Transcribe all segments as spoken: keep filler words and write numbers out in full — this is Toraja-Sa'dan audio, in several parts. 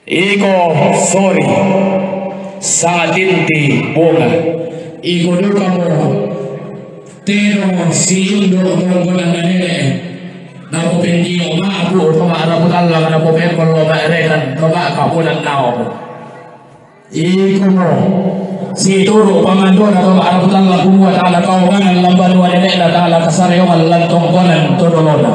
Iko sori, sangatinti bunga. Iko duka mo tedong si indu' tongkonan nene'. Napopendiyo ma'abu to ma'rapu tallang, napopenkollo ma'rekan to ma'kaponan naomu. Iko mo situru' pangandona to ma'rapu tallang, kumua taala kaongangan lan banua nene'na, taala kasareyongan lan tongkonan to dolona.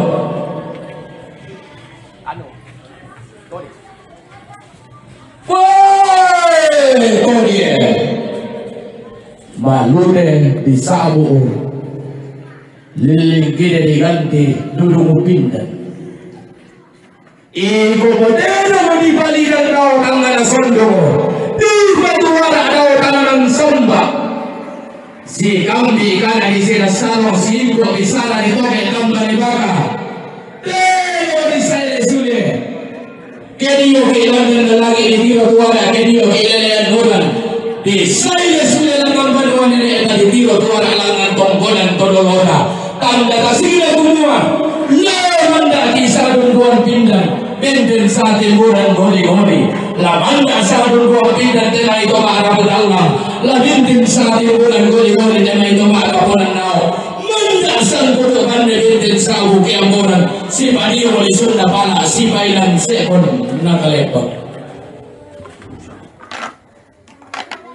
Woi, kodie! Malute disa'bu, lilling kide diganti, dudu mupinda. Iko potedong dipalidang dao tangngana sondong, dipatuara dao tangngana somba. Sikambi kana di sila salo, siingko' di sala di toke' tamba di baka. Telo di saile sule. Ke dio ke langngan langi' ditiro tuara, ke dio ke lelean uran. Di saile sule langngan banua nene'ta ditiro tuara langngan tongkonan to dolona. Tanda tasila kumua, la manda' ki sadunduan pindang, benten satimbunan goli-goli. La manda' sadunduan pindang te mai to ma'rapu tallang, la benten satimbunan goli-goli te mai to ma'kaponan nao. Manda' sangkudu' banne benten sabu ke ambonan, sipadio lisunna pala', sipailan se'kon nakalebbang.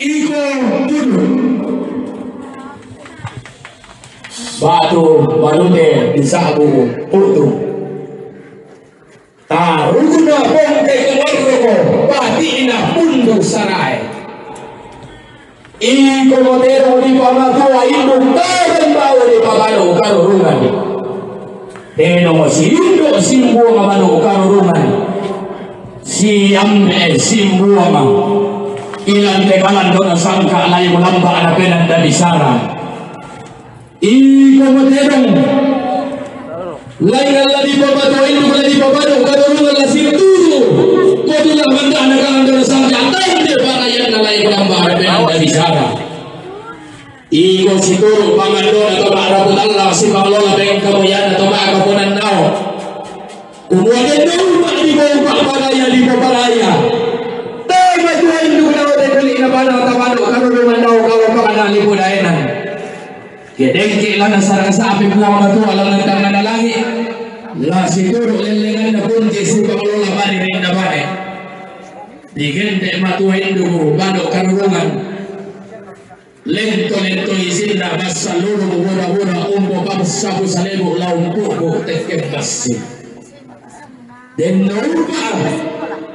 Iko tudu. Batu balute disa'bu utu. Taruna pongke keluargako, bati'na pundu sarae. Iko mo tedong dipamatua indu' karembau dipabalo karurungan. Tedong si indu' simbuang manu karurungan. Si ambe' simbuang. Ilan te kalandona sangka' layu lamba' na penanda bisara. Iko mo tedong. Lain la dipamatua indu', la dipabalo karurungan, la situru'. Kotu la manda' na kalandona sangka' tende parayanna layu lamba' na penanda bisara. Iko situru' pangandona to ma'rapu tallang, sipangalola pengkamoyanna to ma'kaponan nao. Kumua den umba' dipaupa' palaya dipapalaya. Te matua indu' dao te kuli'na bana tabalo karurungan dao kalo pakana lipu daenan. Ke dengke lana sarang sapi Puang Matua langngan tangngana langi'. La situru' lellenganna punti sipangalola bane rinna bane. Digente' matua indu' balo karurungan. Lento-lento isinna bassa lurung bura-bura umbo pabessabu salebu laung pu'bu tekke bassi. Den naupa'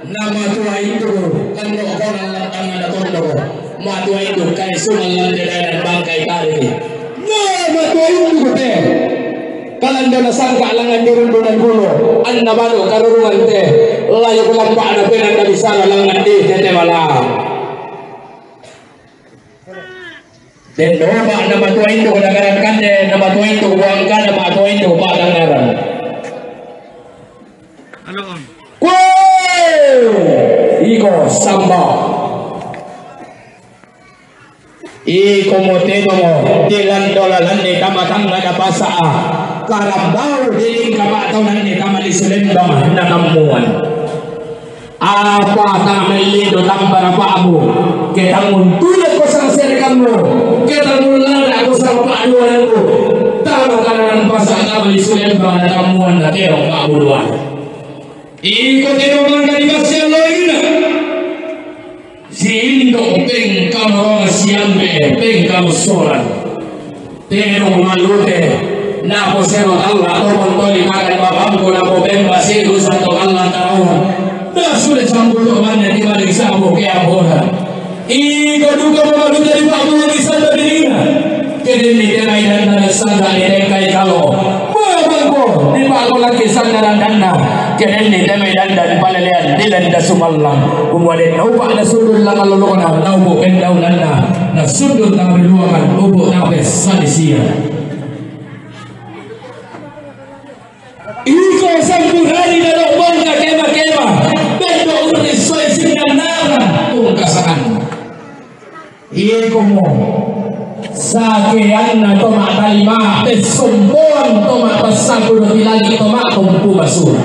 na matua indu' kanno' konan lantangana tondoko. Matua indu' kaisungan lante daenan bangkai tariki. Na matua indu' te. Kalandona sangka' langngan dirundunan bulu. Anna balo karurungan te. Layu lamba'na penanda bisara langngan di tete malang. Den doba na matua indu' danggaran kande, na matua indu' buangkana, matua indu' padangaran. Halo, Om. Kuwe! Iko samba. Iko mo tenomo, dilan dolalanne tama tangngana pasa'a. Karambau dilingka pa'taunanne tama lisu lembang na kammuan. Apa tamelli do tampa napa'mu, ke tangun tulekko sangserekammu, ke tangun lada'ko sangpa'duanammu, tama kananan pasa' tama lisu lembang na tammuan na terong pa'buluan. Iko tero mangka dipasialloina. Si indo' pengkamarona siambe pengkamussoran. Tedong mallute, naposero talla' to montoli makan bapangku, napopemba sirusan to kallang tarawan. Nasule sambulo manne timaling sabu ke abona. Iko duka mamaluta dipa'bulungi sanda dinina. Kedenni temai dandan sanda ditengkai kalo. Bapangku dipa'kolaki sanda dandanna. Kedenni temai dandan palelean dilenda sumallang. Kumua den naupa' nasundun langalolona, naupu' pendaunanna. Na sundun tang riluangan, upu' tang pessali sia. Iko sampurari daro' bongka kema-kema, bendo urri soe sinnannarang tungkasa'anna. Iko mo sakeanna to ma'talima, pessompoan to ma'passaku do tilali to ma'tompu basura.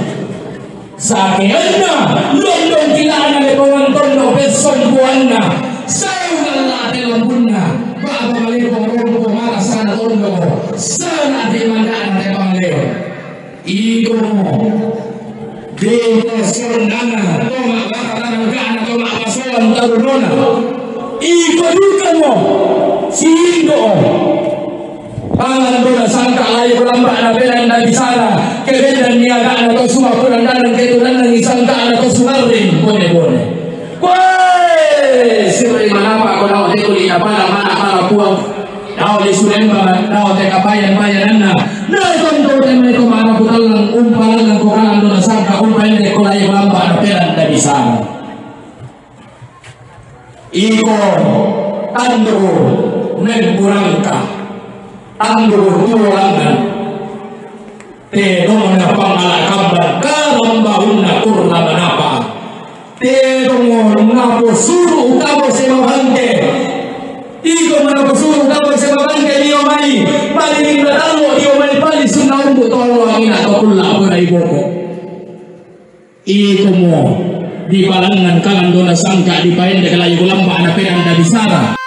Sakeanna, londong kila'na le pongan tondo pessompoanna, saung alla'te lambunna, ba'ba malebong rompo mata sana tondo, sana de manda'na te pangaleo. Iko mo, de to sonnana, to ma'bata tanangga'na, to ma'pasoan tarunona. Iko dukamo, sindo. Pangan dona sangka layu lamba'na penan na bisara, kebenan niaga'na to suma purandana ketunanna ni sangka'na to sumarring bone-bone. Koe, sirri manapa ko dao te kuli napala mana pala puang. Dao le sulemba, dao te kapayan-payananna. Na tonto te mai to mana putallang umpalangan ko kalan dona sangka umpaende ko layu lamba'na penan na bisara. Iko tandu memburangka, tandu tuolangan, te dona pangala kamban karambahunna kurna manapa. Te dongo naposuru utabo semabangke. Iko naposuru utabo semabangke dio mai, mari minna tallo dio mai pali sunna umbu tolo angina to kulla pura iboko. Iko mo, dipalangan kalan dona sangka dipaende kalayu lamba'na penan na bisara.